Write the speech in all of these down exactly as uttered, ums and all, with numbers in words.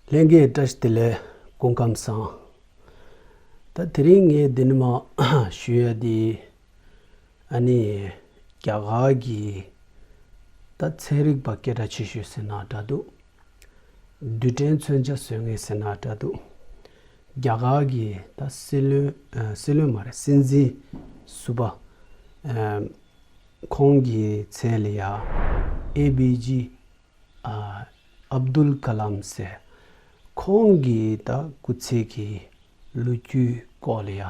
ལྷན་རྒྱས་བཀྲ་ཤིས་བདེ་ལེགས། སྐུ་ཁམས་བཟང་། ད་དེ་རིང་ངས་འདི་ནས་མར་ཞུ་ཡ་འདི། ཨ་ནི་རྒྱ་གར་གྱི་ད་ཚན་རིག་པ་སྐད་གྲགས་ཆེ་ཤོས་ཟེར་ན་འདྲ་འདུག་རྡུལ་ཕྲན་མཚོན་ཆ་བཟོ་མཁན་ཟེར་ན་འདྲ་འདུག་རྒྱ་གར་གྱི་ད་སྲིད་བློན་ཨ་སྲིད་བློན་མ་རེད། སྲིད་འཛིན་ཟུར་པ་ཨ་ཁོང་གི་མཚན་ལ་ཡ་ཨེ་པི་ཇེ་ཨ་ཨབ་དུལ་ཀ་ལམ་ཟེར། ཁོང་གི་ད་སྐུ་ཚེ་གི་ལོ་རྒྱུས་སྐོར་ལ་ཡ་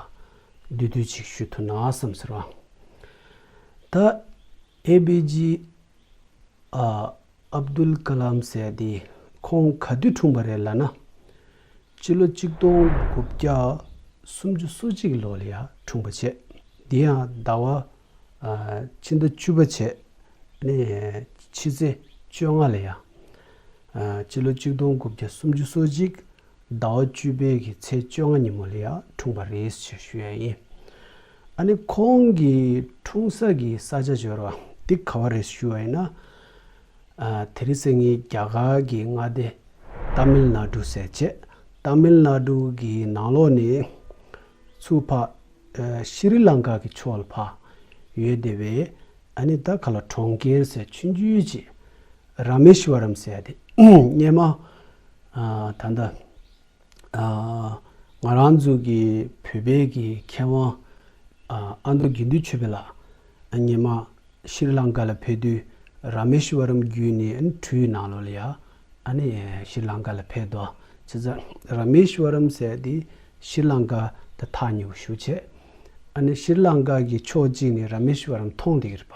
བསྡུས་བསྡུས་ཅིག་ཞུ་ཐུབ་ན་བསམ་ཟེར་བ། ད་ཨེ་པི་ཇེ་ཨ་ཨབ་དུལ་ཀ་ལམ་ཟེར་དེ་ཁོང་ག་དུས་འཁྲུངས་པ་རེད་ལབ་ན། སྤྱི་ལོ་གཅིག་སྟོང་དགུ་བརྒྱ་སུམ་ཅུ་སོ་གཅིག་ལོ་ལ་ཡ་འཁྲུངས་པ་བྱས། འདི་ཡང་ཟླ་བ་ཨ་ཕྱི་ཟླ་བཅུ་པ་བྱས་ནས་ཕྱི་ཚེས་བཅོ་ལྔ་ལ་ཡ་ཨ་སྤྱི་ལོ་གཅིག་སྟོང་དགུ་བརྒྱ་སུམ་ཅུ་སོ་གཅིག་ཟླ་བ་བཅུ་པའི་གི་ཚེས་བཅོ་ལྔ་ཉིན་མོ་ལ་ཡ་འཁྲུངས་པ་རེད་ཅེས་ཞུ་ཡ་ཡིན། ཨ་ནི་ཁོང་གི་འཁྲུངས་ས་གི་ས་ཆ་འབྱོར་བ་འདི་ག་བ་རེད་ཞུ་བ་ཡིན་ན། ཨ་དེ་རིང་སང་ཉིན་རྒྱ་གར་གྱི་མངའ་སྡེ་ཏཱ་མིལ་ནཱ་ཌུ་ཟེར་བྱས། ཏཱ་མིལ་ནཱ་ཌུ་གི་ནང་ལོགས་ནས་ཚུར་ཕར་ཨ་ཤྲི་ལང་ཀ་གི་ཕྱོགས་ལ་ཕར་ཡོད་བསྡད་པའི་ཨ་ནི་ད་ག་ལ་གྲོང་ཁྱེར་ཟེར་ཆུང་ཆུང་ཅིག་ར་མེ་ཤྭ་རམ་ཟེར་དེ་སྔོན་མ་ཨ་ད་ལྟ་ཨ་ང་རང་ཚོ་གི་བོད་པའི་གི་མཁས་དབང་ཨ་ཨ་མདོ་དགེ་འདུན་ཆོས་འཕེལ་ལགས་སྔོན་མ་ཤྲི་ལང་ཀ་ལ་ཕེབས་དུས་ར་མེ་ཤྭ་རམ་བརྒྱུད་ནས་ཨ་ནི་གྲུའི་ནང་ལོགས་ལ་ཡ་ཨ་ནི་ཤྲི་ལང་ཀ་ལ་ཕེབས་འདུག་བྱས་ཙང་ར་མེ་ཤྭ་རམ་ཟེར་དེ་ཤྲི་ལང་ཀ་དང་ཐག་ཉེ་པོ་ཞེ་པོ་བྱས། ཨ་ནི་ཤྲི་ལང་ཀ་གི་ཕྱོགས་གཅིག་ནས་ར་མེ་ཤྭ་རམ་མཐོང་བསྡད་ཀྱི་རེད་པ།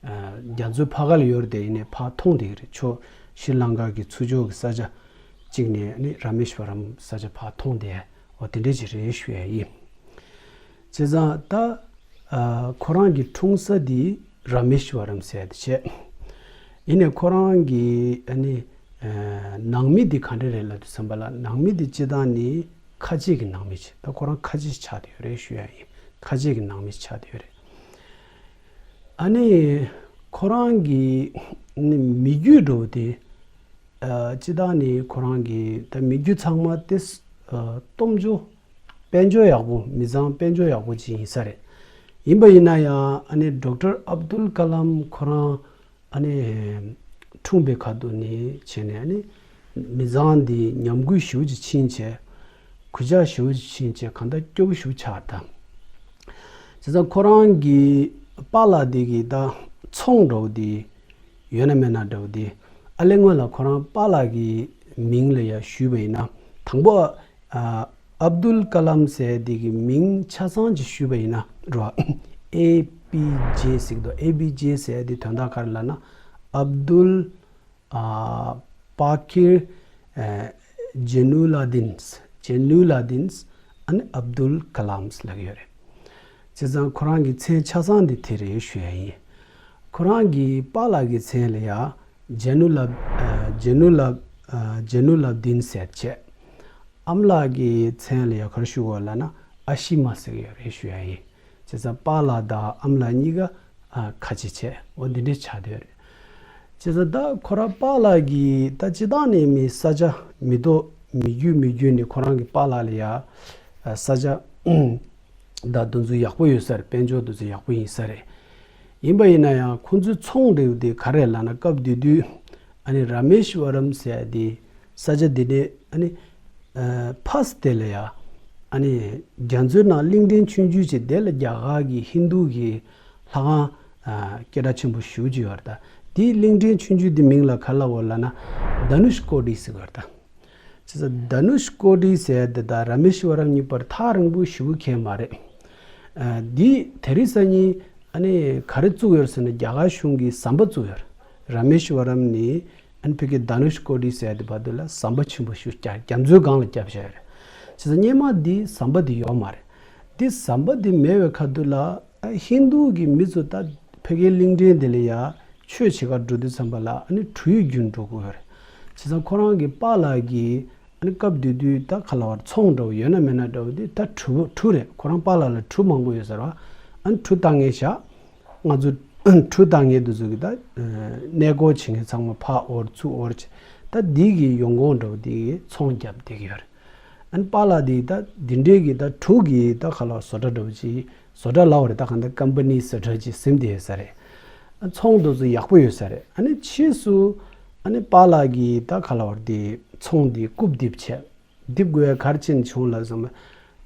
ཨ་རྒྱ་མཚོའི་ཕར་ཁ་ལ་ཡོད་རེད་དེ། ཡིན་ནའི་ཕར་མཐོང་བསྡད་ཀྱི་རེད། ཕྱོགས་ཤྲི་ལང་ཀ་གི་ཚུར་ཕྱོགས་ཀྱི་ས་ཆ་གཅིག་ནས་ཨ་ནི་ར་མེ་ཤྭ་རམ་ས་ཆ་ཕར་མཐོང་བསྡད། འོ་དེ་འདྲ་ཅིག་རེད་ཞུ་ཡ་ཡིན། བྱས་ཙང་ད་ཨ་ཁོ་རང་གི་འཁྲུངས་ས་དེ་ར་མེ་ཤྭ་རམ་ཟེར་དེ་བྱས། ཡིན་ནའི་ཁོ་རང་གི་ཨ་ནི་ཨ་ནང་མི་དེ་ག་འདྲ་རེད་ལབ་དུས་ཙམ་པ་ལ། ནང་མི་དེ་སྤྱིར་བཏང་ནི་ཁ་ཆེ་གི་ནང་མི་ཅིག་ད་ཁོ་རང་ཁ་ཆེ་ཆགས་བསྡད་ཡོད་རེད་ཞུ་ཡ་ཡིན། ཁ་ཆེ་གི་ནང་མི་ཆགས་བསྡད་ཡོད་རེད། ཨ་ནི་ཁོ་རང་གི་ནི་མི་རྒྱུད་འགྲོ་དེ་ཨ་སྤྱིར་བཏང་ནི་ཁོ་རང་གི་ད་མི་རྒྱུད་ཚང་མ་དེ་ཨ་སྟོབས་འབྱོར་དཔལ་འབྱོར་ཡག་པོ། མི་ཚང་དཔལ་འབྱོར་ཡག་པོ་ཅིག་ཡིན་ས་རེད། ཡིན་པ་ཡིན་ན་ཡང་ཨ་ནི་ཌོག་ཊར་ཨབ་དུལ་ཀ་ལམ་ཁོ་རང་ཨ་ནི་འཁྲུངས་པའི་ཁ་ཐུག་ནས་བྱས་ནས་ཨ་ནི་མི་ཚང་འདི་ཉམས་རྒུད་ཞེ་པོ་ཅིག་ཕྱིན་བྱས། གུས་ཞབས་ཞེ་པོ་ཅིག་ཕྱིན་བྱས། གང་ལྟར་སྐྱོ་པོ་ཞེ་པོ་ཆགས་དང་། བྱས་ཙང་ཁོ་རང་གི་པཱ་ལགས་འདི་གི་ད་ཚོང་འདྲ་བོ་འདི་ཡོད་ན་མེད་ན་འདྲ་བོ་འདི། ཨ་ལས་སྔོན་ལ་ཁོ་རང་པཱ་ལགས་ཀྱི་མིང་ལ་ཡ་ཞུས་པ་ཡིན་ན། དང་པོ་ཨ་ཨབ་དུལ་ཀ་ལམ་ཟེར་དེ་གི་མིང་ཆ་ཚང་ཅིག་ཞུས་པ་ཡིན་ན་རོ། ཨེ་པི་ཇེ་ཟེར་གི་འདུག་ཨེ་པི་ཇེ་ཟེར་དེ་དོན་དག་ག་རེ་ལབ་ན། ཨབ་དུལ་ཨ་པ་ཀིར་ཨ་ཇེ་ནུ་ལ་དིན། ཇེ་ནུ་ལ་དིན། ཨ་ནི་ཨབ་དུལ་ཀ་ལམ་ལབ་ཀྱི་ཡོད་རེད། བྱས་ཙང་ཁོ་རང་གི་མཚན་ཆ་ཚང་དེ་དེ་རེད་ཞུ་ཡ་ཡིན། ཁོ་རང་གི་པཱ་ལགས་ཀྱི་མཚན་ལ་ཡ་ཇེ་ནུ་ལ་ཨ་ཇེ་ནུ་ལ་ཨ་ཇེ་ནུ་ལ་དིན་ཟེར་བྱས། ཨ་མ་ལགས་ཀྱི་མཚན་ལ་ཡ་ག་རེ་ཞུ་དགོས་ལབ་ན་ཨ་ཤི་མ་ཟེར་གྱི་ཡོད་རེད་ཞུ་ཡ་ཡིན། བྱས་ཙང་པཱ་ལགས་དང་ཨ་མ་ལགས་གཉིས་ཀ་ཨ་ཁ་ཆེ་བྱས། འོ་འདི་འདྲས་ཆགས་བསྡད་ཡོད་རེད། བྱས་ཙང་ད་ཁོ་རང་པཱ་ལགས་ཀྱི་ད་སྤྱིར་བཏང་ནས་མི་ས་ཆ་མི་ཐོག་མི་རྒྱུད་མི་རྒྱུད་ནས་ཁོ་རང་གི་པཱ་ལགས་ལ་ཡ་ཨ་ས་ཆ་ད་དུང་ཚོད་ཡག་པོ་ཡོད་ས་རེད། དཔལ་འབྱོར་དུང་ཚོད་ཡག་པོ་ཡིན་ས་རེད། ཡིན་པ་ཡིན་ན་ཡང་ཁོང་ཚོའི་ཚོང་འབྲེལ་དེ་ག་རེ་ལབ་ན། སྐབས་དེ་དུས་ཨ་ནི་ར་མེ་ཤྭ་རམ་ཟེར་དེ་ས་ཆ་དེ་ནས་ཨ་ནི་ཨ་ཕ་སི་དེ་ལ་ཡ་ཨ་ནི་རྒྱ་མཚོའི་ནང་གླིང་ཕྲན་ཆུང་ཆུང་ཅིག་དེ་ལ་རྒྱ་གར་གྱི་ཧིན་རྡུ་གི་ལྷ་ཁང་ཨ་སྐད་གྲགས་ཆེན་པོ་ཞེ་པོ་ཅིག་ཡོད་རེད་ད། དེའི་གླིང་ཕྲན་ཆུང་ཆུང་དེ་མིང་ལ་ག་རེ་ལབ་ཡོད་ལབ་ན་དྷ་ནུཤ་ཀོ་ཊི་ཟེར་གྱི་ཡོད་རེད་ད། བྱས་ཙང་དྷ་ནུཤ་ཀོ་ཊི་ཟེར་དེ་དང་ར་མེ་ཤྭ་རམ་གཉིས་བར་ཐག་རིང་པོ་ཞེ་པོ་གང་ཡང་མ་རེད། ཨ་འདི་དེ་རིང་སང་ཉིན་ཨ་ནི་ག་རེ་བཙུགས་ཡོད་ཟེར་ན་རྒྱ་གར་གཞུང་གིས་ཟམ་པ་བཙུགས་ཡོད་རེད། ར་མེ་ཤྭ་རམ་ནས་ཨ་ནི་ཕ་གི་དྷ་ནུཤ་ཀོ་ཊི་ཟེར་དེ་བར་དུ་ལ་ཟམ་པ་ཆེན་པོ་ཞེ་པོ་རྒྱ་རྒྱ་མཚོའི་སྒང་ལ་བརྒྱབ་བཞག་ཡོད་རེད། བྱས་ཙང་སྔོན་མ་འདི་ཟམ་པ་འདི་ཡོད་མ་རེད། འདི་ཟམ་པ་འདི་མེད་པའི་ཁ་ཐུག་ལ་ཨ་ཧིན་རྡུ་གི་མི་ཚོ་ད་ཕ་གིའི་གླིང་ཕྲན་འདི་ལ་ཡ་ཆོས་བྱེད་གར་འགྲོ་དུས་ཙམ་པ་ལ་ཨ་ནི་གྲུ་ཡི་རྒྱུན་འགྲོ་དགོས་རེད། བྱས་ཙང་ཁོ་རང་གི་པཱ་ལགས་ཀྱིས་ཨ་ནི་སྐབས་དེ་དུས་ད་ག་ལབ་དགོས་རེད། ཚོང་འདྲ་བོ་ཡོད་ན་མེད་ན་འདྲ་བོ་དེ་ད་གྲུ་གྲུ་རེད། ཁོ་རང་པཱ་ལགས་ལ་གྲུ་མང་པོ་ཡོད་ས་རེད་བ། ཨ་ནི་གྲུ་བཏང་མཁན་བཞག་ང་ཚོ་གྲུ་བཏང་མཁན་དེ་ཚོ་གི་ད་གནས་སྐོར་བྱེད་མཁན་ཚང་མ་ཕར་དབོར་ཚུར་དབོར་བྱས། ད་ ད་འདི་གི་ཡོང་ཁུངས་འདྲ་བོ་འདི་གི་ཚོང་རྒྱབ་བསྡད་ཀྱི་ཡོད་རེད། ཨ་ནི་པཱ་ལགས་འདི་ད་འདི་འདྲའི་གི་ད་དྲུག་གི་ད་ག་ལ་བཟོ་གྲྭ་འདྲ་བོ་ཅིག་བཟོ་གྲྭ་ལབ་པ་རེད། ད་གང་ལྟར་ཀམ་པ་ནི་བཟོ་གྲྭ་ཅིག་ཟིན་བསྡད་ཡོད་ས་རེད། ཨ་ཚོང་འདི་ཚོ་ཡག་པོ་ཡོད་ས་རེད། ཨ་ནི་ཕྱིས་སུ་ཨ་ནི་པཱ་ལགས་ཀྱིས་ད་ག་ལ་བར་དེ་ཚོང་འདི་རྐུབ་རྡིབ་བྱས། རྡིབ་དགོས་ཡ་ག་རེ་བྱས་ནས་བྱུང་ལབ་ཙང་།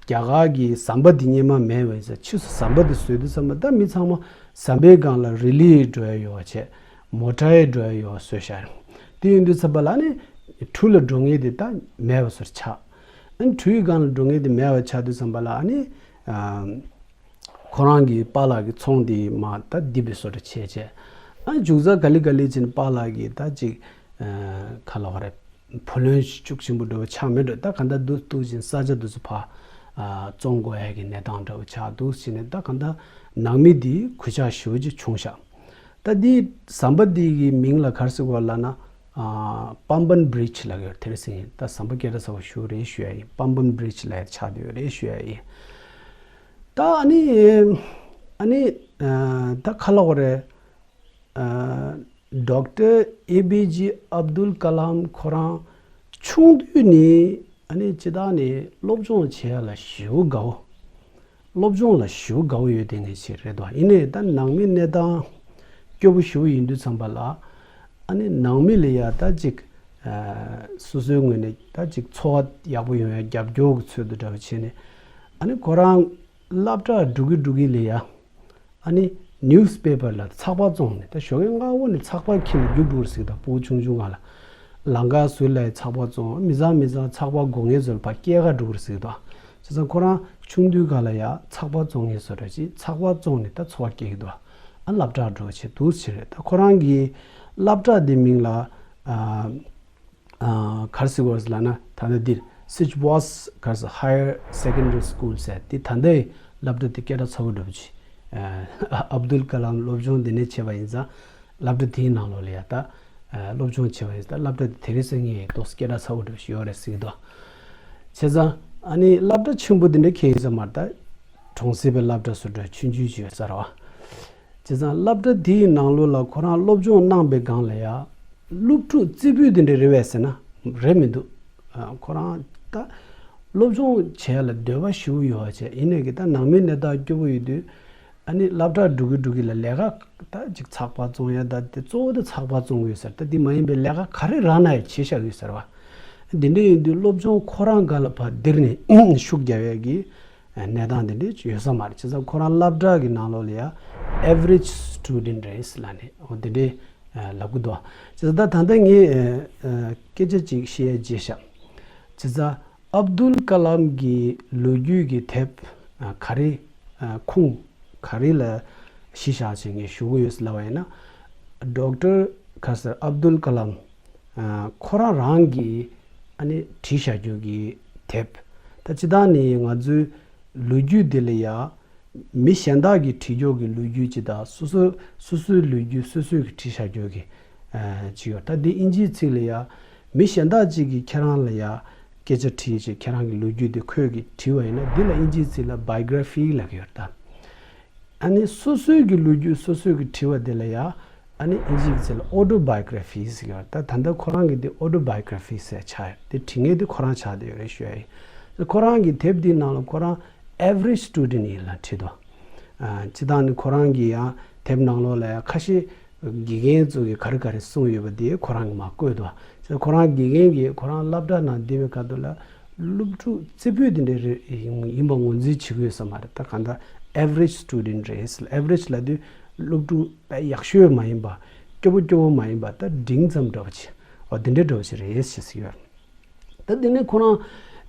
རྒྱ་གར་གྱི་ཟམ་པ་འདི་སྔོན་མ་མེད་པ་ཡིན་ཙང་ཕྱིས་སུ་ཟམ་པ་འདི་བཟོས་དུས་ཙམ་པ་ད་མི་ཚང་མ་ཟམ་པའི་སྒང་ལ་རི་ལི་འགྲོ་ཡ་ཡོད་པ་བྱས། མོ་ཊ་ཡི་འགྲོ་ཡ་ཡོད་པ་བཟོས་ཤག་དེ་ཡིན་དུས་ཙམ་པ་ལ་ནི་གྲུ་ལ་འགྲོ་མཁན་དེ་ད་མེད་པ་བཟོ་ཆགས། ཨ་ནི་གྲུའི་སྒང་ལ་འགྲོ་མཁན་དེ་མེད་པ་ཆགས་དུས་ཙམ་པ་ལ་ཨ་ནི། ཨ། ཁོ་རང་གི་པཱ་ལགས་ཀྱི་ཚོང་དེ་མར་ད་རྡིབ་པའི་བཟོ་འདྲ་བྱས་བྱས། ཨ་མཇུག་ཚར་ག་ལེ་ག་ལེ་བྱས་ནས་པཱ་ལགས་ཀྱིས་ད་ཅིག་ཨ་ག་ལབ་དགོས་རེད། བུ་ལོན་ཤུགས་ཆེན་པོ་འགྲོ་བ་ཆགས་མེད་འགྲོ། ད་ག་འདྲ་འདུག་འདུག་བཞིན་ས་ཆ་འདི་ཚོ་ཕར་ཨ་བཙོང་དགོས་ཡ་གི་གནས་སྟངས་འདྲ་བོ་ཆགས་འདུག་བྱས་ནས་ད་ག་འདྲ་ནང་མི་འདི་གུས་ཞབས་ཞེ་པོ་ཅིག་བྱུང་ཤག་ད་འདི་ཟམ་པ་འདི་གི་མིང་ལ་ག་རེ་ཟེར་དགོས་ལབ་ན། ཨ་པམ་བན་བྷི་རིཇ་ལབ་ཀྱི་ཡོད་རེད། དེ་རེད་ཟེར་ཡིན། ད་ཟམ་པ་སྐད་གྲགས་ཚ་པོ་ཞེ་པོ་རེད་ཞུ་ཡ་ཡིན། པམ་བན་བྷི་རིཇ་ལབ་ཡ་ཆགས་བསྡད་ཡོད་རེད་ཞུ་ཡ་ཡིན། ད་ཨ་ནི། ཨ་ནི། ཨ་ད་ག་ལབ་དགོས་རེད། ཨ་ཌོག་ཊར་ཨེ་པི་ཇེ་ཨབ་དུལ་ཀ་ལམ་ཁོ་རང་ཆུང་དུས་ནས་ཨ་ནི་སྤྱིར་བཏང་ནས་སློབ་སྦྱོང་བྱེད་ཡ་ལ་ཞེ་པོ་དགའ་བོ། སློབ་སྦྱོང་ལ་ཞེ་པོ་དགའ་བོ་ཡོད་དེ་ངས་ཤེས་རེད་དོ། ཡིན་ནའི་ད་ནང་མི་གནས་སྟངས་སྐྱོ་པོ་ཞེ་པོ་ཡིན་དུས་ཙམ་པ་ལ། ཨ་ནི་ནང་མི་ལ་ཡ་ད་ཅིག་ཨ་སོ་སོའི་ངོས་ནས་ད་ཅིག་འཚོ་བ་ཡག་པོ་ཡོང་ཡ་རྒྱབ་སྐྱོར་གྱི་ཚུལ་དུ་འདྲ་བ་བྱས་ནས། ཨ་ནི་ཁོ་རང་སློབ་གྲྭ་འགྲོ་གི་འགྲོ་གི་ལ་ཡ། ཨ་ནི་ནིའུ་སི་པེ་པར་ལ་ཚགས་པར་བཙོང་ནས། ད་ཞོགས་ཀས་སྔ་པོ་ནས་ཚགས་པར་འཁྱེར་ནས་རྒྱུགས་འགྲོ་གི་རེད་ཟེར་གི་འདུག་སྤུ་གུ་ཆུང་ཆུང་སྒང་ལ། ལམ་ཁ་ཟུར་ལ་ཡ་ཚགས་པར་བཙོང་། མི་ཚང་མི་ཚང་ཚགས་པར་དགོས་མཁན་ཚོ་ལ་ཕར་སྐྱེལ་ག་འགྲོ་གི་རེད་ཟེར་གི་འདུག་བྱས་ཙང་ཁོ་རང་ཆུང་དུས་སྒང་ལ་ཡ་ཚགས་པར་བཙོང་མཁན་བཟོ་འདྲ་ཅིག་ཚགས་པར་བཙོང་ནས་ད་འཚོ་བ་སྐྱེལ་གི་འདུག་ཨ་སློབ་གྲྭ་འགྲོ་བྱས་འདུག་ཟེར་རེད། ད་ཁོ་རང་གི་སློབ་གྲྭ་དེ་མིང་ལ་ཨ། ཨ་ག་རེ་ཟེར་དགོས་ལབ་ན། ད་ལྟ་འདིར་སིཆ་བྷོས་ག་རེ་ཟེར་Higher Secondary School ཟེར་དེ། ད་ལྟའི་སློབ་གྲྭ་དེ་སྐད་གྲགས་ཚ་པོ་འདྲ་པོ་ཅིག་ཨ་ཨབ་དུལ་ཀ་ལམ་སློབ་སྦྱོང་འདི་ནས་བྱས་པ་ཡིན་ཙང་། སློབ་གྲྭ་དེའི་ནང་ལོགས་ལ་ཡ་ད་ཨ་སློབ་སྦྱོང་བྱས་པ་ཡིན་ཙང་། སློབ་གྲྭ་དེ་དེ་རིང་སང་ཉིན་ཏོག་ཙམ་སྐད་གྲགས་ཚ་པོ་འདྲ་པོ་ཞིག་ཡོད་རེད་ཟེར་གྱི་འདུག་བྱས་ཙང་ཨ་ནི་སློབ་གྲྭ་ཆེན་པོ་འདི་འདྲ་ཁྱེད་ཡིན་ས་མ་རེད། ད་གྲོང་གསེབ་པའི་སློབ་གྲྭ་བཟོ་འདྲ་ཆུང་ཆུང་ཅིག་ཡོད་ས་རེད་བ། བྱས་ཙང་སློབ་གྲྭ་དེའི་ནང་ལོགས་ལ་ཁོ་རང་སློབ་སྦྱོང་གནང་པའི་སྒང་ལ་ཡ། སློབ་ཕྲུག་རྩེ་ཕུད་དེ་འདྲ་རེད་པས་ཟེར་ན་རེད་མི་འདུག་ཨ་ཁོ་རང་ད་སློབ་སྦྱོང་བྱེད་ཡ་ལ་འདོད་པ་ཞེ་པོ་ཡོད་པ་བྱས། ཡིན་ནའི་གི་ད་ནང་མི་གནས་སྟངས་སྐྱོ་པོ་ཡོད་དུས། ཨ་ནི་སློབ་གྲྭ་འགྲོ་གི་འགྲོ་གི་ལ་ལས་ཀ་ད་ཅིག་ཚགས་པར་བཙོང་ཡ། ད་དེ་གཙོ་བོ་དེ་ཚགས་པར་བཙོང་གི་ཡོད་ས་རེད། ད་དེ་མ་ཡིན་པའི་ལས་ཀ་ག་རེ་རང་ན་ཡང་བྱེད་བཞག་གི་ཡོད་ས་རེད་བ། འདི་འདྲ་ཡིན་དུས་སློབ་སྦྱོང་ཁོ་རང་སྒང་ལ་ཕར་བསྡིར་ནས་ཤུགས་རྒྱག་ཡས་ཀྱི་གནས་སྟངས་འདི་འདྲ་ཡོད་ས་མ་རེད། བྱས་ཙང་ཁོ་རང་སློབ་གྲྭ་གི་ནང་ལོགས་ལ་ཡ་average student རེད་ལབ་ནས་འོ་འདི་འདྲ་ལབ་གི་འདུག་བྱས་ཙང་ད་ད་ལྟ་ངས་སྐད་ཆ་ཅིག་བཤད་ཡས་བརྗེད་ཤག་བྱས་ཙང་ཨབ་དུལ་ཀ་ལམ་གྱི་ལོ་རྒྱུས་ཀྱི་དེབ་ག་རེ་ཁུངས་ག་རེ་ལ་གཞི་བཞག་བྱས་ངས་ཞུ་གི་ཡོད་ལབ་པ་ཡིན་ན། ཌོག་ཊར་ག་རེ་ཟེར་ཨབ་དུལ་ཀ་ལམ། ཨ་ཁོ་རང་རང་གིས་ཨ་ནི་བྲིས་བཞག་རྒྱུ་གི་དེབ། ད་སྤྱིར་བཏང་ནི་ང་ཚོའི་ལོ་རྒྱུས་འདི་ལ་ཡ། མི་གཞན་དག་གིས་བྲིས་རྒྱུ་གི་ལོ་རྒྱུས་ཅིག་དང་། སོ་སོ་སོ་སོའི་ལོ་རྒྱུས་སོ་སོས་ཀྱིས་བྲིས་བཞག་རྒྱུ་གི་ཨ་ཅིག་ཡོད། ད་འདི་ཨིན་ཇིའི་ཚིག་ལ་ཡ། མི་གཞན་དག་ཅིག་གིས་ཁྱེད་རང་ལ་ཡ་སྐད་ཆ་དྲིས་བྱས། ཁྱེད་རང་གི་ལོ་རྒྱུས་འདི་ཁོས་ཀྱིས་བྲིས་པ་ཡིན་ན། འདི་ལ་ཨིན་ཇིའི་ཚིག་ལ་biography ལབ་ཀྱི་ཡོད་ད། ཨ་ནི་སོ་སོའི་གི་ལོ་རྒྱུས་སོ་སོའི་གི་བྲིས་པ་དེ་ལ་ཡ། ཨ་ནི་ཨིན་ཇིའི་ཚིག་ལ་autobiography ཟེར་གྱི་ཡོད། ད་ད་ལྟ་ཁོ་རང་གི་དེ་autobiography ཟེར་ཆགས་ཡོད། དེ་བྲིས་མཁན་དེ་ཁོ་རང་ཆགས་བསྡད་ཡོད་རེད་ཞུ་ཡ་ཡིན། ཁོ་རང་གི་དེབ་དེའི་ནང་ལ་ཁོ་རང་average student ཡིན་ལབ་བྲིས་འདུག་ཨ་སྤྱིར་བཏང་ནི་ཁོ་རང་གི་ཡང་དེབ་ནང་ལོགས་ལ་ཡང་ཁ་ཤས་དགེ་རྒན་ཚོ་གིས་ག་རེ་ག་རེ་གསུངས་ཡོད་པ་དེ་ཁོ་རང་གིས་མར་བཀོད་འདུག་བྱས་ཙང་ཁོ་རང་དགེ་རྒན་གྱིས་ཁོ་རང་སློབ་གྲྭ་ནང་བསྡད་པའི་སྐབས་དུས་ལ། སློབ་ཕྲུག་རྩེ་ཕུད་དེ་འདྲ་རེ་ཡིན་པ་ངོས་འཛིན་བྱེད་ཀྱི་ཡོད་ས་མ་རེད། ད་གང་ལྟར་average student རེད། average ལབ་དུས་སློབ་ཕྲུག་དཔེ་ཡག་ཤོས་མ་ཡིན་པ། སྐྱོ་པོ་སྐྱོ་པོ་མ་ཡིན་པ། ད་འབྲིང་ཙམ་འདྲ་བོ་ཅིག་འོ་དེ་འདྲ་འདྲ་བོ་ཅིག་རེད་ཟེར་གྱི་ཡོད། ད་དེ་ནས་ཁོ་རང་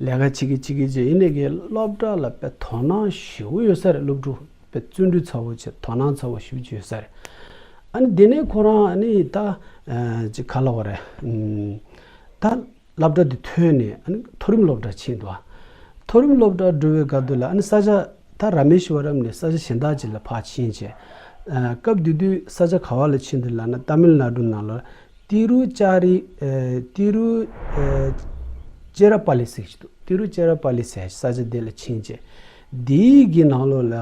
ལས་ཀ་བྱེད་ཀྱི་བྱེད་ཀྱི་བྱས། ཡིན་ནའི་གི་སློབ་གྲྭ་ལ་དཔེ་དོ་སྣང་ཞེ་པོ་ཡོད་ས་རེད། སློབ་ཕྲུག་དཔེ་བརྩོན་འགྲུས་ཚ་པོ་བྱས། དོ་སྣང་ཚ་པོ་ཞེ་པོ་ཅིག་ཡོད་ས་རེད། ཨ་ནི་དེ་ནས་ཁོ་རང་ཨ་ནི་ད་ཨ་ཅིག་ག་ལབ་དགོས་རེད། ཨམ་ད་སློབ་གྲྭ་དེ་ཐོན་ནས་ཨ་ནི་མཐོ་རིམ་སློབ་གྲྭ་ཕྱིན་འདུག་མཐོ་རིམ་སློབ་གྲྭ་འགྲོ་བའི་སྐབས་དུས་ལ་ཨ་ནི་ས་ཆ་ད་ར་མེ་ཤི་ཝ་རམ་ནས་ས་ཆ་གཞན་དག་ཅིག་ལ་ཕར་ཕྱིན་བྱས། ཨ་སྐབས་དེ་དུས་ས་ཆ་ག་བ་ལ་ཕྱིན་འདུག་ལབ་ན། ཏ་མིལ་ནཱ་ཌུ་ནང་ལ་ཏི་རུ་ཅ་རི་ཨ་ཏི་རུ་ཨ་ཅེ་ར་པ་ལི་ཟེར་ཞིག་འདུག་ཏི་རུ་ཅེ་ར་པ་ལི་ཟེར་ས་ཆ་དེ་ལ་ཕྱིན་བྱས། དེའི་གི་ནང་ལོགས་ལ་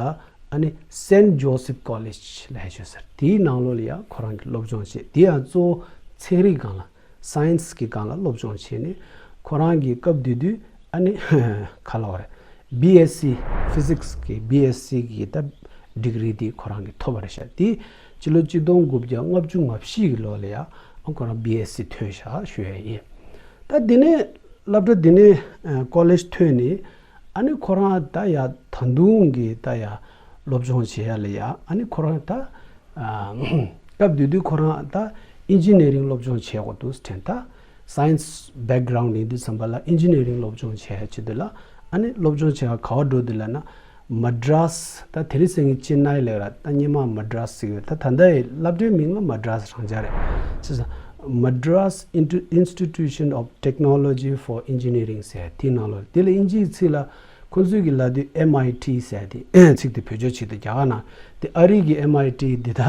ཨ་ནི་Saint Joseph College ལབ་ཡ་ཅིག་ཡོད་ས་རེད། དེའི་ནང་ལོགས་ལ་ཡ་ཁོ་རང་གིས་སློབ་སྦྱོང་བྱས། དེ་ཡང་གཙོ་བོ་ཚན་རིག་སྒང་ལ། སའེན་སི་གི་སྒང་ལ་སློབ་སྦྱོང་བྱས་ནས་ཁོ་རང་གིས་སྐབས་དེ་དུས་ཨ་ནི་ག་ལབ་དགོས་རེད། བི་ཨེས་སི་ཕི་སིག་སི་གི་བི་ཨེས་སི་གི་ད་ཌིག་རི་དེ་ཁོ་རང་གིས་ཐོབ་པ་རེད་ཤག་དེ་སྤྱི་ལོ་གཅིག་སྟོང་དགུ་བརྒྱ་ལྔ་བཅུ་ང་བཞི་གི་ལོ་ལ་ཡ་ཨ་ཁོ་རང་བི་ཨེས་སི་ཐོན་ཤག་ཞུ་ཡ་ཡིན། ད་དེ་ནས་སློབ་གྲྭ་དེ་ནས་ཨ་ཀོ་ལེཇ་ཐོན་ནས་ཨ་ནི་ཁོ་རང་ད་ཡ་ད་དུང་གི་ད་ཡ་སློབ་སྦྱོང་བྱེད་ཡ་ལ་ཡ་ཨ་ནི་ཁོ་རང་ད་ཨ་སྐབས་དེ་དུས་ཁོ་རང་ད་ཨིན་ཇི་ནི་རིང་སློབ་སྦྱོང་བྱེད་དགོས་འདུག་དྲན། ད་སའེན་སི་བེག་གྷ་རའུན་ཌི་ཡིན་དུས་ཙམ་པ་ལ་ཨིན་ཇི་ནི་རིང་སློབ་སྦྱོང་བྱེད་ཡ་ཆེད་དུ་ལ་ཨ་ནི་སློབ་སྦྱོང་བྱེད་ཡ་ག་བ་འགྲོ་འདུག་ལབ་ན། མ་ཌྲཱས། ད་དེ་རིང་སང་ཉིན་ཅེན་ནའི་ལབ་ར། ད་སྔོན་མ་མ་ཌྲཱས་ཟེར་གྱི་ཡོད། ད་ད་ལྟ་ཡི་སློབ་གྲྭའི་མིང་ལ་མ་ཌྲཱས་རང་འཇགས་རེད། བྱས་ཙང་མ་ཌྲཱས་ཨིན་ཊི་Institution of Technology for Engineering ཟེར་དེའི་ནང་ལོགས་དེ་ལ་ཨིན་ཇིའི་ཚིག་ལ་ཁོང་ཚོས་ཀྱི་ལབ་དུས་ཨེམ་ཨའི་ཊི་ཟེར་དེ་ཚིག་དེ་བེད་སྤྱོད་བྱེད་དུས་རྒྱ་གར་ནང་དེ་ཨ་རི་གི་ཨེམ་ཨའི་ཊི་འདི་ད་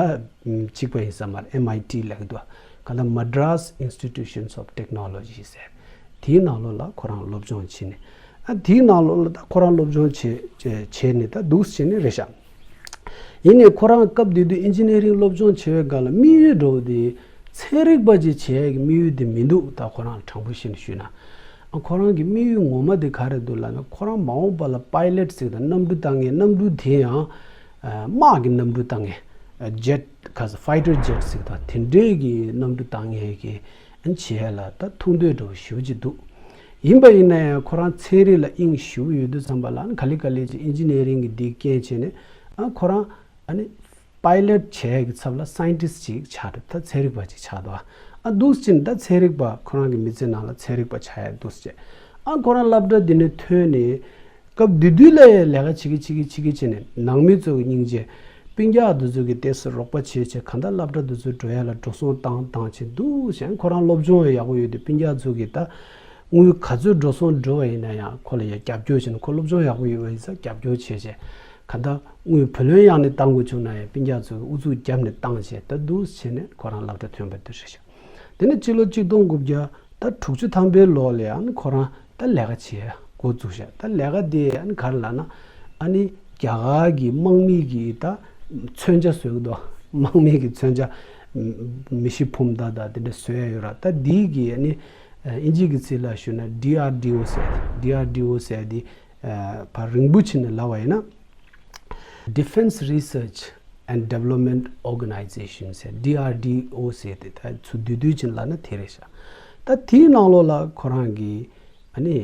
གཅིག་པ་ཡིན་ས་མ་རེད། ཨེམ་ཨའི་ཊི་ལབ་ཀྱི་འདུག་ག་ད་Madras Institutions of Technology ཟེར། དེའི་ནང་ལོགས་ལ་ཁོ་རང་སློབ་སྦྱོང་བྱས་ནས། ཨ་དེའི་ནང་ལོགས་ལ་ད་ཁོ་རང་སློབ་སྦྱོང་བྱས་བྱས་བྱས་ནས་ད་འདུག་བྱས་ནས་རེད་ཤག་ཡིན་ནའི་ཁོ་རང་སྐབས་དེ་དུས་ཨིན་ཇི་ནི་རིང་སློབ་སྦྱོང་བྱེད་པའི་སྒང་ལ་དམིགས་ཡུལ་འདྲ་བོ་དེ་ཚན་རིག་པ་ཅིག་བྱེད་ཡས་ཀྱི་དམིགས་ཡུལ་དེ་མི་འདུག་ད་ཁོ་རང་ལ་དྲང་པོ་བཤད་ནས་ཞུས་ན། ཨ་ཁོ་རང་གི་དམིགས་ཡུལ་ངོ་མ་དེ་ག་རེ་འདུག་ལབ་ན། ཁོ་རང་མ་འོངས་པ་ལ་པའི་ལེཊ་ཟེར་དང་གནམ་གྲུ་བཏང་མཁན། གནམ་གྲུ་དེ་ཡང་ཨ་དམག་གི་གནམ་གྲུ་བཏང་མཁན། ཇེཊ་ག་ས་ཕའི་ཊར་ཇེཊ་ཟེར་དང་དེ་འདྲའི་གི་གནམ་གྲུ་བཏང་མཁན་གི་ཨ་བྱེད་ཡ་ལ་ད་ཐུགས་འདོད་འདྲ་བོ་ཞེ་པོ་ཅིག་འདུག་ཡིན་པ་ཡིན་ན་ཡང་ཁོ་རང་ཚན་རིག་ལ་དབྱིངས་ཞེ་པོ་ཡོད་དུས་ཙམ་པ་ལ་ཨ་ནི་ག་ལེ་ག་ལེ་ཅིག་ཨིན་ཇི་ནི་རིང་གི་འདི་རྐྱེན་བྱས་ནས་ཨ་ཁོ་རང་ཨ་ནི་པའི་ལེཊ་བྱེད་ཡ་གི་ཚབ་ལ་སའེན་ཊིསི་ཅིག་ཆགས་འགྲོ། ད་ཚན་རིག་པ་ཅིག་ཆགས་འདུག་ཨ་འདུག་ཕྱིན་ད་ཚན་རིག་པ་ཁོ་རང་གི་མི་ཚེ་ནང་ལ་ཚན་རིག་པ་ཆགས་ཡ་འདུག་ཅེས་ཨ་ཁོ་རང་སློབ་གྲྭ་འདི་ནས་ཐོན་ནས། སྐབས་དེ་དུས་ལ་ཡང་ལས་ཀ་བྱེད་ཀྱི་བྱེད་ཀྱི་བྱེད་ཀྱི་བྱས་ནས་ནང་མི་ཚོ་གི་སྙིང་རྗེ། སྤུན་ཀྱག་དེ་ཚོ་གི་ཏོག་ཙམ་རོགས་པ་བྱེད་བྱས་གང་ལྟར་སློབ་གྲྭ་དེ་ཚོ་འགྲོ་ཡ་ལ་འགྲོ་སོང་བཏང་བཏང་བྱས་འདུག་བྱས། ཁོ་རང་སློབ་སྦྱོང་ཡག་པོ་ཡོད་དུས་སྤུན་ཀྱག་ཚོ་གི་ད་དངུལ་ག་ཚོད་འགྲོ་སོང་འགྲོ་བ་ཡིན་ན་ཡང་ཁོ་ལ་ཡང་རྒྱབ་སྐྱོར་བྱས་ནས། ཁོ་སློབ་སྦྱོང་ཡག་པོ་ཡོད་པ་ཡིན་ཙང་རྒྱབ་སྐྱོར་བྱས་བྱས་གང་ལྟར་དངུལ་བུ་ལོན་ཡང་ནས་བཏང་དགོས་བྱུང་ན་ཡང་སྤུན་ཀྱག་ཚོ་གི་ཨུ་ཚུགས་བརྒྱབ་ནས་བཏང་བྱས་ད་འདུག་བྱས་ནས་ཁོ་རང་སློབ་གྲྭ་ཐོན་པ་དེ་རེད་ཤག་དེ་ནས་སྤྱི་ལོ་གཅིག་སྟོང་དགུ་བརྒྱ་ད་དྲུག་ཅུ་ཐམ་པའི་ལོ་ལ་ཡང་ཁོ་རང་ད་ལས་ཀ་བྱེད་འགོ་བཙུགས་ཤག་ད་ལས་ཀ་དེ་ཨ་ནི་ག་རེ་ལབ་ན། ཨ་ནི་རྒྱ་གར་གྱི་དམག་མི་གི་ད་མཚོན་ཆ་བཟོ་གི་འདུག་དམག་མི་གི་མཚོན་ཆ་མི་ཤི་ཕུང་ད་ད་དེ་འདྲ་བཟོ་ཡ་ཡོད་ར། ད་འདི་གི་ཨ་ནི་ཨིན་ཇི་གི་ཚིག་ལ་ཞུས་ན་ཌི་ཨར་ཌི་ཨོ་ཟེར། ཌི་ཨར་ཌི་ཨོ་ཟེར་དེ་ཕར་རིང་པོ་ཕྱིན་ནས་ལབ་པ་ཡིན་ན། Defense Research and Development Organization ཟེར། ཌི་ཨར་ཌི་ཨོ་ཟེར་དེ་ད་ཚུར་བསྡུས་བསྡུས་ཕྱིན་ལབ་ན་དེ་རེད་ཤག་ད་དེའི་ནང་ལོགས་ལ་ཁོ་རང་གིས་ཨ་ནི་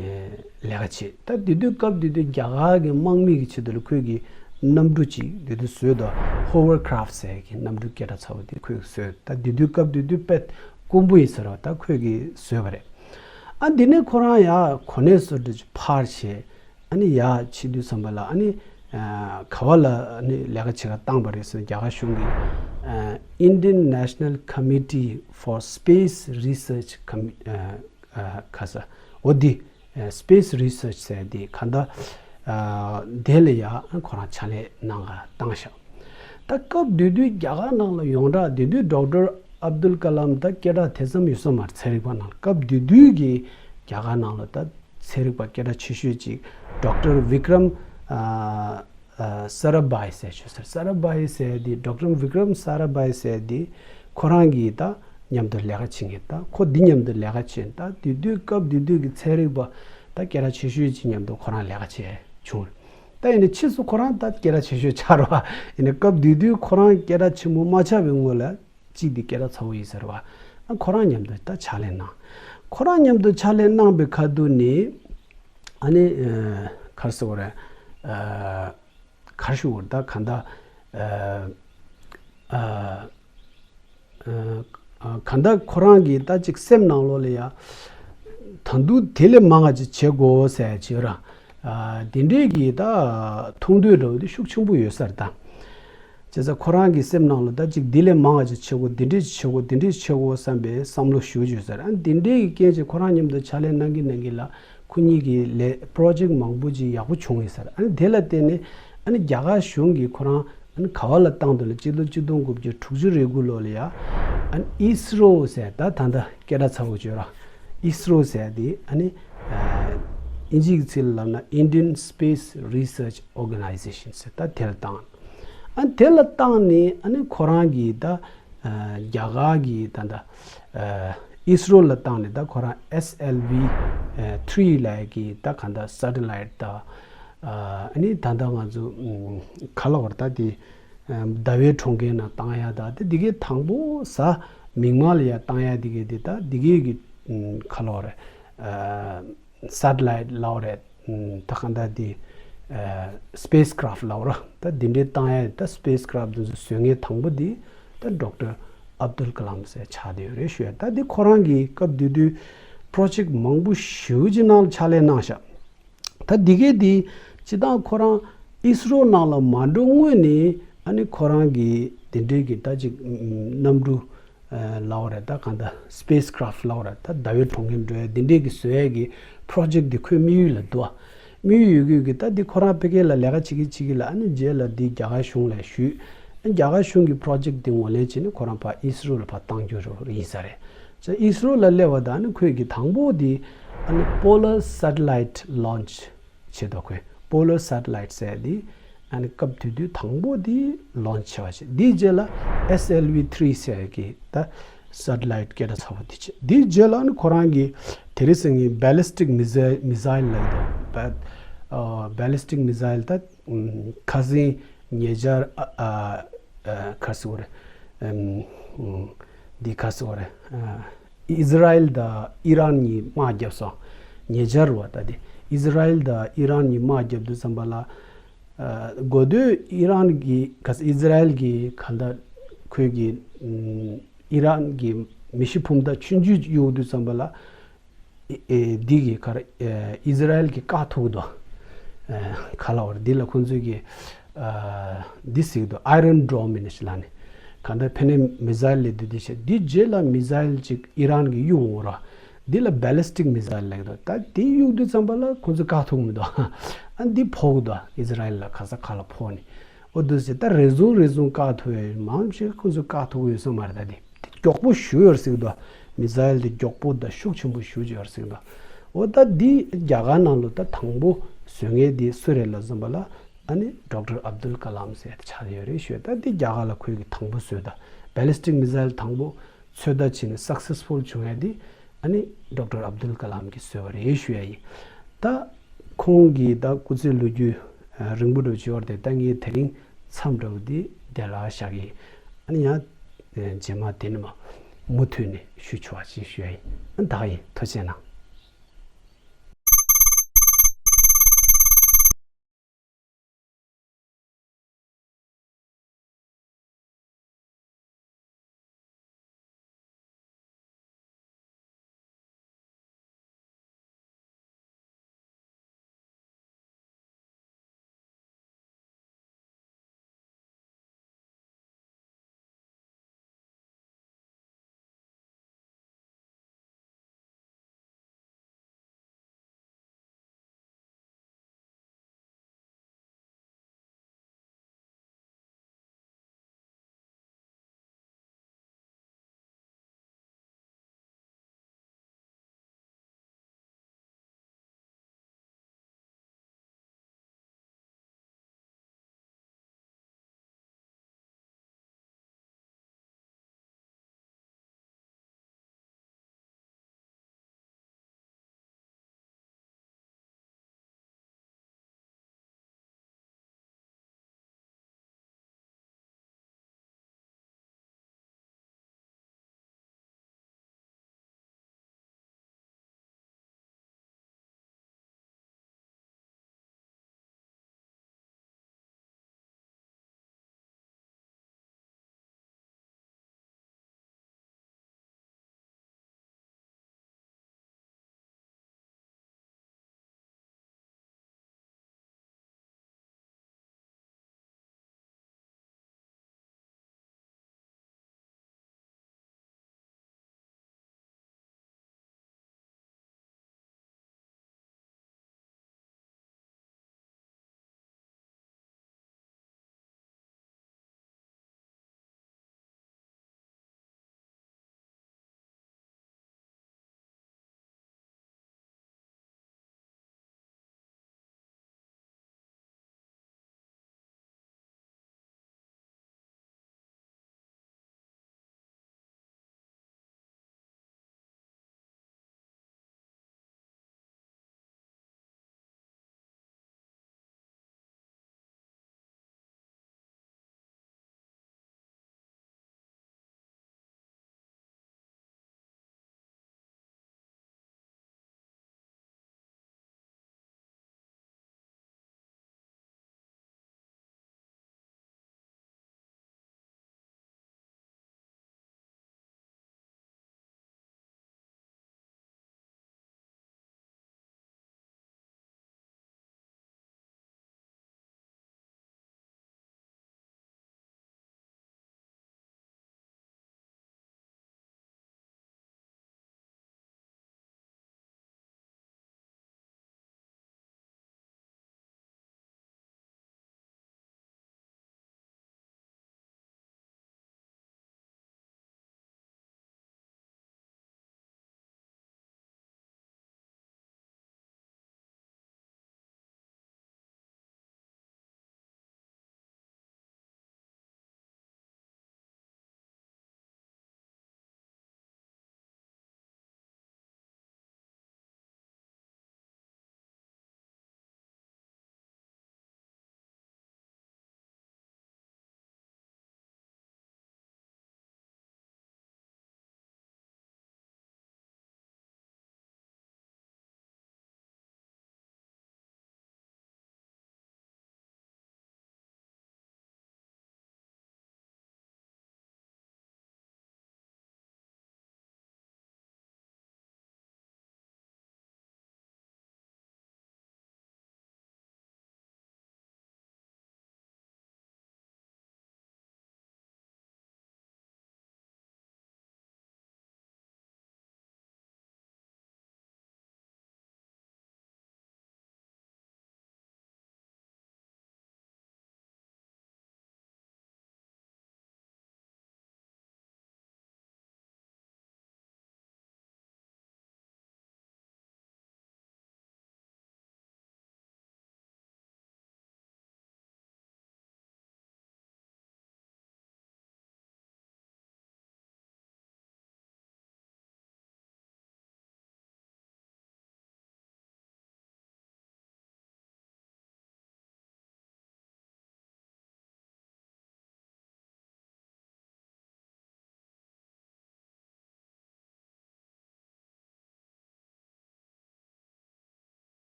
ལས་ཀ་བྱེད། ད་དེ་དུས་སྐབས་དེ་དུས་རྒྱ་གར་གྱི་དམག་མི་གི་ཆེད་དུ་ལ་ཁོས་ཀྱི་གནམ་གྲུ་ཅིག་དེ་དུས་བཟོས་འདུག་ཧོ་ཝར་ཁི་རཕ་ཊི་ཟེར་གྱི་གནམ་གྲུ་སྐད་གྲགས་ཚ་བོ་དེ་ཁོས་བཟོས། ད་དེ་དུས་སྐབས་དེ་དུས་དཔེ་དཀོན་པོ་ཡིན་ཟེར་བ་ད་ཁོས་ཀྱི་བཟོས་པ་རེད། ཨ་འདི་ནས་ཁོ་རང་ཡ་གོ་གནས་སོ་འདྲ་ཅིག་ཕར་བྱས། ཨ་ནི་ཡ་ཕྱིན་དུས་ཙམ་པ་ལ་ཨ་ནི་ཨ་ག་བ་ལ་ཨ་ནི་ལས་ཀ་བྱེད་ག་བཏང་པ་རེད་ཟེར། རྒྱ་གར་གཞུང་གི་ཨ་Indian National Committee for Space Research Commi- ཨ་ཨ་ག་ས་འོ་འདི་ཨ་Space Research ཟེར་འདི་ག་འདྲ་ཨ་དེ་ལ་ཡ་ཁོ་རང་ཕྱག་ལས་གནང་ག་བཏང་ཤག་ད་སྐབས་དེ་དུས་རྒྱ་གར་ནང་ལ་ཡོངས་གྲགས་དེ་དུས་ཌོག་ཊར་ཨབ་དུལ་ཀ་ལམ་ད་སྐད་གྲགས་དེ་ཙམ་ཡོད་ས་མ་རེད། ཚན་རིག་པ་ནང་ལ་སྐབས་དེ་དུས་ཀྱི་རྒྱ་གར་ནང་ལ་ད་ཚན་རིག་པ་སྐད་གྲགས་ཆེ་ཤོས་ཅིག་ཌོག་ཊར་བི་ཀྲམ་ཨ་ཨ་སར་ར་བྷའི་ཟེར་ཤོད་ཟེར། སར་ར་བྷའི་ཟེར་དེ་ཌོག་ཊར་བི་ཀྲམ་སར་ར་བྷའི་ཟེར་དེ་ཁོ་རང་གིས་ད་མཉམ་དུ་ལས་ཀ་བྱེད་མཁན། ད་ཁོ་འདི་མཉམ་དུ་ལས་ཀ་བྱེད། ད་དེ་དུས་སྐབས་དེ་དུས་ཀྱི་ཚན་རིག་པ་ད་སྐད་གྲགས་ཆེ་ཤོས་ཅིག་མཉམ་དུ་ཁོ་རང་ལས་ཀ་བྱས་བྱུང་། ད་ཡིན་ནའི་ཕྱིས་སུ་ཁོ་རང་ད་སྐད་གྲགས་ཆེ་ཤོས་ཆགས་རེད་བ། ཡིན་ནའི་སྐབས་དེ་དུས་ཁོ་རང་སྐད་གྲགས་ཆེན་པོ་མ་ཆགས་པའི་སྔོན་ལ་གཅིག་དེ་སྐད་གྲགས་ཚ་བོ་ཡིན་ཟེར་བ། ཨ་ཁོ་རང་མཉམ་དུ་ད་ཕྱག་ལས་གནང་། ཁོ་རང་མཉམ་དུ་ཕྱག་ལས་གནང་པའི་ཁ་ཐུག་ནས་ཨ་ནི་ཨ་ག་རེ་ཟེར་དགོས་རེད། ཨ་ག་རེ་ཞུ་དགོས་རེད། ད་གང་ལྟར་ཨ་ཨ་ཨ་གང་ལྟར་ཁོ་རང་གི་ད་ཅིག་སེམས་ནང་ལོགས་ལ་ཡ་ད་དུང་དེ་ལས་མང་བ་ཅིག་བྱེད་དགོས་ཟེར་བྱས་ར། ཨ་དེ་འདྲའི་གི་ད་ཐུགས་འདོད་འདྲ་བོ་དེ་ཤུགས་ཆེན་པོ་ཡོད་ས་རེད་ད། བྱས་ཙང་ཁོ་རང་གི་སེམས་ནང་ལ་ད་ཅིག་འདི་ལས་མང་བ་ཅིག་བྱེད་དགོས། འདི་འདྲས་ཅིག་བྱེད་དགོས། འདི་འདྲས་ཅིག་བྱེད་དགོས་བསམ་པའི་བསམ་བློ་ཞེ་པོ་ཅིག་ཡོད་ས་རེད། ཨ་འདི་འདྲའི་གི་རྐྱེན་བྱས་ཁོ་རང་མཉམ་དུ་ཕྱག་ལས་གནང་གིན་གནང་གིན་ལ་ཁོ་གཉིས་ཀྱི་ལས་པྲོ་ཇེག་མང་པོ་ཅིག་ཡག་པོ་བྱུང་ཡོད་ས་རེད། ཨ་ནི་དེ་ལ་བརྟེན་ནས་ཨ་ནི་རྒྱ་གར་གཞུང་གིས་ཁོ་རང་ཨ་ནི་ག་བ་ལ་བཏང་འདུག་ལ། སྤྱི་ལོ་གཅིག་སྟོང་དགུ་བརྒྱ་དྲུག་ཅུ་རེ་དགུ་ལོ་ལ་ཡ་ཨ་ནི་ཨི་སི་རོ་ཟེར། ད་ད་ལྟ་སྐད་གྲགས་ཚ་བོ་བརྗོད་ར། ཨི་སི་རོ་ཟེར་དེ་ཨ་ནི་ཨ་ཨིན་ཇིའི་ཚིག་ལ་ལབ་ན་Indian Space Research Organization ཟེར། ད་དེ་ལ་བཏང་། ཨ་དེ་ལ་བཏང་ནས་ཨ་ནི་ཁོ་རང་གིས་ད་ཨ་རྒྱ་གར་གྱི་ད་ད་ཨ་ ཨིས་རོ་ལ་བཏང་ནས་ད་ཁོ་རང་SLV three ལབ་ཀྱི་ད་གང་ལྟར་སེ་ཊི་ལའིཊ་ད་ཨ་ནི་ད་ལྟ་ང་ཚོ་ག་ལ་བར་ད་དེ་ཟླ་བའི་གྲོང་ཁྱེར་ནང་བཏང་ཡ་ད་དེ་དེ་གའི་དང་པོ་གཟའ་མིག་དམར་ལ་ཡ་བཏང་ཡ་དེ་གའི་དེ་ད་དེ་གའི་གི་ག་ལ་བར་སེ་ཊི་ལའིཊ་ལ་བར་ད་གང་ལྟར་དེ་སི་པེ་སི་ཀ་རབ་ལ་བར་ད་དེ་འདྲའི་བཏང་ཡ་ད་སི་པེ་སི་ཀ་རབ་དེ་ཚོ་བཟོ་མཁན་དང་པོ་དེ་ད་ཌོག་ཊར་ཨབ་དུལ་ཀ་ལམ་ཟེར་ཆགས་བསྡད་ཡོད་རེད་ཞུ་ཡ། ད་དེ་ཁོ་རང་གི་སྐབས་དེ་དུས་པོ་རོ་ཇེག་མང་པོ་ཞེ་པོ་ཅིག་ནང་ལ་ཕྱག་ལས་གནང་ཤག་ད་འདི་གའི་འདི་སྤྱི་བཏང་ཁོ་རང་ཨིས་རོ་ནང་ལ་མ་འགྲོ་སྔོན་ནས་ཨ་ནི་ཁོ་རང་གི་དེ་འདྲའི་གི་ད་ཅིག་གནམ་གྲུ་ལབ་པ་རེད། ད་གང་ལྟར་སི་པེ་སི་ཀ་རབ་ལབ་པ་རེད། ད་ཟླ་བའི་གྲོང་ཁྱེར་འགྲོ་ཡ་དེ་འདྲའི་གི་བཟོ་ཡ་གི་པོ་རོ་ཇེག་དེ་ཁོའི་དམིགས་ཡུལ་ལ་འདུག་དམིགས་ཡུལ་ཡོད་དགོས་གི་ད་འདི་ཁོ་རང་ཕ་གི་ལ་ལས་ཀ་བྱེད་གི་བྱེད་གི་ལ་ཨ་ནི་རྗེས་ལ་འདི་རྒྱ་གར་གཞུང་ལ་ཞུས། རྒྱ་གར་གཞུང་གི་པོ་རོ་ཇེག་དེ་ངོས་ལེན་བྱས་ནས་ཁོ་རང་ཕར་ཨིས་རོ་ལ་ཕར་བཏང་རྒྱུ་རེད་ཡིན་ས་རེད། ཨིས་རོ་ལ་སླེབས་པ་དང་ནི་ཁོས་ཀྱི་དང་པོ་དེ་ཨ་ནི་Polar Satellite Launch བྱེད་དོ། ཁོས་Polar Satellite ཟེར་དེ་ཨ་ནི་སྐབས་དེ་དུས་དང་པོ་དེ་ལོན་ཆི་བྱས་པ་བྱས། དེའི་རྗེས་ལ་SLV three ཟེར་གྱི་ད་སེ་ཊི་ལའིཊ་སྐད་གྲགས་ཚ་པོ་དེ་བྱས། དེའི་རྗེས་ལ་ནི་ཁོ་རང་གི་དེ་རིང་སང་ཉིན་Ballistic Missile Missile ལབ་ཀྱི་འདུག Ballistic Missile ད་ཁ་སང་ཉེ་ཆར་ཨ་ཨ་ཨ་ག་རེ་ཟེར་དགོས་རེད། ཨམ། འདི་ག་རེ་ཟེར་དགོས་རེད། ཨ། ཨི་ཟི་རལ་དང་ཨི་རན་གཉིས་དམག་བརྒྱབ་སོང་། ཉེ་ཆར་བ་ད་དེ་ཨི་ཟི་རལ་དང་ཨི་རན་གཉིས་དམག་བརྒྱབ་དུས་ཙམ་པ་ལ། ཨ། འགོ་སྟོད་ཨི་རན་གྱི་ག་ས་ཨི་ཟི་རལ་གྱི་ག་ད་ཁོས་ཀྱི་ཨམ། ཨི་རན་གྱི་མེ་ཤིང་ཕུ་མདའ་ཆུང་ཆུང་གཡུག་དུས་ཙམ་པ་ལ། ཨེ་ཨེ་འདི་གི་ག་རེ་ཨེ་ཨི་ཟི་རལ་གྱི་བཀག་ཐུག་འདུག་ཨེ་ག་ལ་བར་འདི་ལ་ཁོང་ཚོས་ཀྱི་ཨ་འདི་ཟེར་གྱི་འདུག Iron Dome ཡིན་ཞིག་ལ་ནི་གང་ལྟར་ཕ་གིར་མི་སི་ཡལ་ལས་འདི་འདི་བྱས། འདི་རྗེས་ལ་མི་སི་ཡལ་ཅིག་ཨི་རན་གྱིས་གཡུག་འོང་ར། འདི་ལ་Ballistic Missile ལབ་ཀྱི་འདུག་ད་འདི་གཡུག་དུས་ཙམ་པ་ལ་ཁོང་ཚོས་བཀག་ཐུབ་མི་འདུག་ཨ་འདི་ཕོག་གི་འདུག་ཨི་ཟི་རལ་ལ་ག་ས་ག་ལ་ཕོག་ནི། འོ་འདུག་ཟེར། ད་རེ་ཟུང་རེ་ཟུང་བཀག་ཐུབ་ཡོད་མང་ཆེ་ཁོ་ཚོས་བཀག་ཐུབ་ཡོད་ས་མ་རེད། ད་འདི་འདི་མགྱོགས་པོ་ཞེ་པོ་ཡོད་རེད་ཟེར་གྱི་འདུག་མི་སི་ཡལ་འདི་མགྱོགས་པོ་དང་ཤུགས་ཆེན་པོ་ཞེ་པོ་ཅིག་ཡོད་རེད་ཟེར་གྱི་འདུག་འོ་ད་འདི་རྒྱ་གར་ནང་ལ་ད་དང་པོ་བཟོ་མཁན་འདི་སུ་རེད་ལབ་ཙམ་པ་ལ་ཨ་ནི་ཌོག་ཊར་ཨབ་དུལ་ཀ་ལམ་ཟེར་ཆགས་ཡོད་རེད་ཞུ། ད་འདི་རྒྱ་གར་ལ་ཁོས་ཀྱི་དང་པོ་བཟོས། ད་Ballistic Missile དང་པོ་ཚོད་ལྟ་བྱས་ནས་སག་སེ་སི་ཕུལ་བྱུང་ཡ་འདི་ཨ་ནི་ཌོག་ཊར་ཨབ་དུལ་ཀ་ལམ་གྱིས་བཟོས་པ་རེད་ཞུ་ཡ་ཡིན། ད་ཁོང་གི་ད་སྐུ་ཚེ་ལོ་རྒྱུས་རིང་པོ་འདྲ་བྱེད་པ་རེད་དེ། ད་ངས་དེ་རིང་མཚམས་འདྲ་བོ་འདི་འདི་ལ་བཞག་གི་ཡིན། ཨ་ནི་ཡང་རྗེས་མ་དེ་ནི་མ་མུ་མཐུད་ནས་ཞུ་ཆོག་པ་ཅིག་ཞུ་ཡ་ཡིན། ཨ་ད་ག་ཡིན། ཐུགས་རྗེ་གནང་།